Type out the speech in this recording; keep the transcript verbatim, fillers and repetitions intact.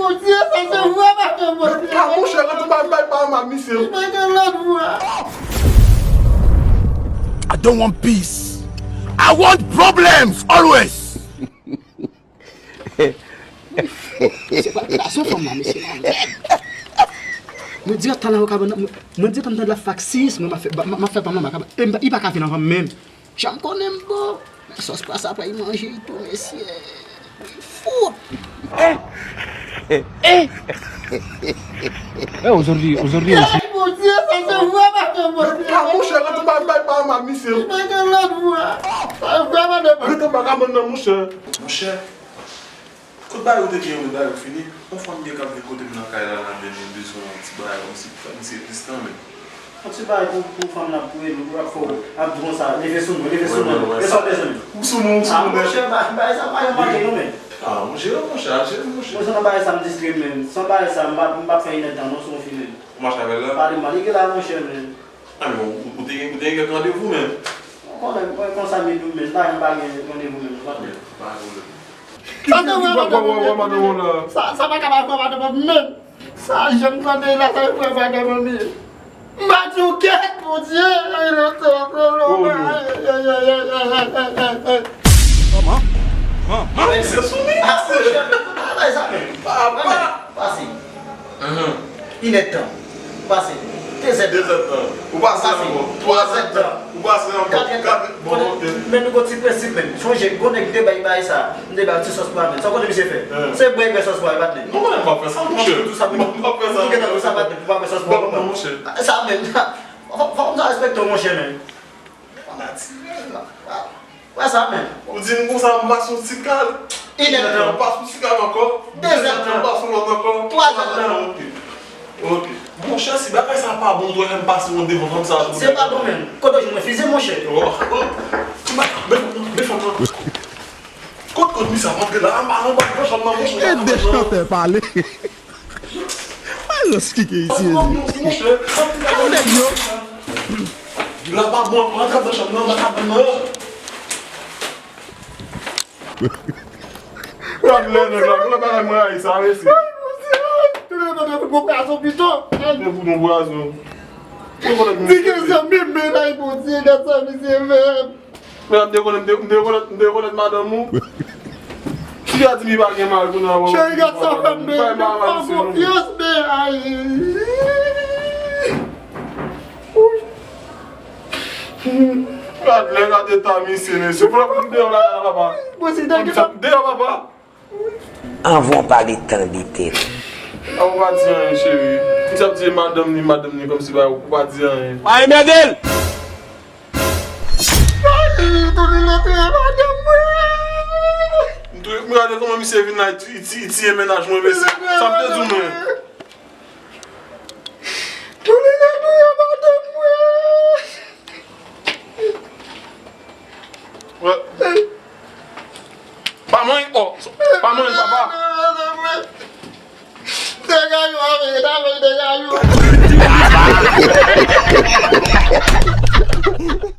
Bondye, sa se vre madanm mwen. Ah, monchè, rete bay, bay pa mal, misye. Li pa gen lòt vwa. I don't want peace. I want problems always. Se pa relasyon fanm nan, mesye, nan mèd. Mwen di atan nan yo ka ban nan, mwen di atan nan la fak sis, mwen ma fè, ma, ma fè fanm nan, ma ka, e m pa, li pa ka vin anvan m menm. Jan m konnen m bon. Men sòs pwa sa pa y manje y tou, mesye. Fout. Eh, aujourd'hui, aujourd'hui aussi. Ay, Bondye, sa se vre madanm mwen. Ah, monchè, rete bay, bay pa mal, misye. Li pa gen lòt vwa. Sa vre madanm mwen. Rete bay pa mal nan, monchè. Monchè. Kot bagay ou te gen yo, bagay yo fini? Yon fanm gen k ap vin kote m nan kay la, la, men li bezwen yon ti bagay, kòmsi pou fè misye plis tan, men. Yon ti bagay pou, pou fanm nan ap touye nou, pou ap fè w ap di konsa, leve sou mwen, leve sou mwen. Wè, wè, wè. Leve sou mwen, leve sou mwen. Ou sou mwen, ou sou mwen. Ah, monchè, ba-, bagay sa pa yon manke, non, men. Ah, monchè, monchè, aje, monchè. Monchè, nan bagay sa, m diskre, men. San bagay sa, m pa, m pa fè inèdtan, non, sou yon fi, men. Ou mache avè l la? Pale mal, li gen la, monchè, men. Ah, men ou, ou te gen, ou te gen kèk randevou, men. Ou konnen, mwen konsa, men, men, pa, m pa gen randevou, men, ou konnen. Men, pa gen pwoblèm. Sa te vre madanm mwen, sa, sa pa ka pa vre madanm mwen menm. Sa jan m tande la, sa vre madanm mwen. M pa di w kèt, Bondye, ay, lontan, lontan, lontan, ay, ay, ay. Kòman? Kòman? Mesye sou li, mesye. Bagay sa menm. Papa. Pase. Inèdtan. Ou pase. Dezèdtan. Dezèdtan. Ou pase ankò. Twazèdtan. Ou pase ankò. Katrèdtan. Bon, ok. Men nou gon ti prensip menm. Sonje, gon nèg m te bay bagay sa. M te bay ti sòs pwa menm. Sa w konnen misye fè? Se bwè, bwè sòs pwa, patnè. Non, mwen, m p ap fè sa, monchè. Tou sa menm. M p ap fè sa, monchè. Tou sa patnè, pou pa bwè sòs pwa. Non, monchè. Sa menm. Fò, fò, fò m ta respekte w, monchè, men. Fanatik, men. Wè sa menm. Ou di m konsa, m pase yon ti kal. Inèdtan. M pase yon ti kal ankò. Dezèdtan. M pase yon lòt ankò. Twazèdtan. Ok. Ok. Monchè, si bagay sa pa bon, m dwe fè m pase yon devan fanm sa tou. Se pa bon menm. Kote w jwenn mwen fize, monchè? Oh, oh. Ti ba, men, men fanm nan. Kot, kot misye ap antre la? Anba, anba, nan chanm nan, monchè. E de chantè pale. Ay, yo skike isi, isi. Yo nèg yo. Vin la pa bon, antre nan chanm nan, anba kabann nan. Wap lè nèg la, pou lè bagay mwen rayi sa, mesye. Ay, Bondye, ay, tout le monde fout mwen pwason pito. Ay. Te fout mwen pwason. Di ke zanmi m, men ay, Bondye, gad sa misye fè. Men m te konnen, m te, m te konnen, m te konnen madanm ou. Ti a di m li pa gen mari kounye a. Cheri, gad sa fè m, men, fè m pa konfyans, men, ay. Gad lè, gad eta misye, mesye. Pou l ap deyò la, papa. Mwen se dèyè. Deyò, papa. Anvan w pale, tande tèt ou. A, ou pa di anyen, cheri. Misye ap di madanm ni, madanm ni, kòmsi ba, ou pa di anyen. Pa enmède l! Ay, Touline touye madanm mwen! M touye, m gade kòman misye vin la, li ti-, li ti-, li tiye mennaj mwen, mesye. Sa m te di w, mwen. Touline touye madanm mwen! Wè. Pa manyen, oh, pa manyen, papa. Degaj ou, degaj ou.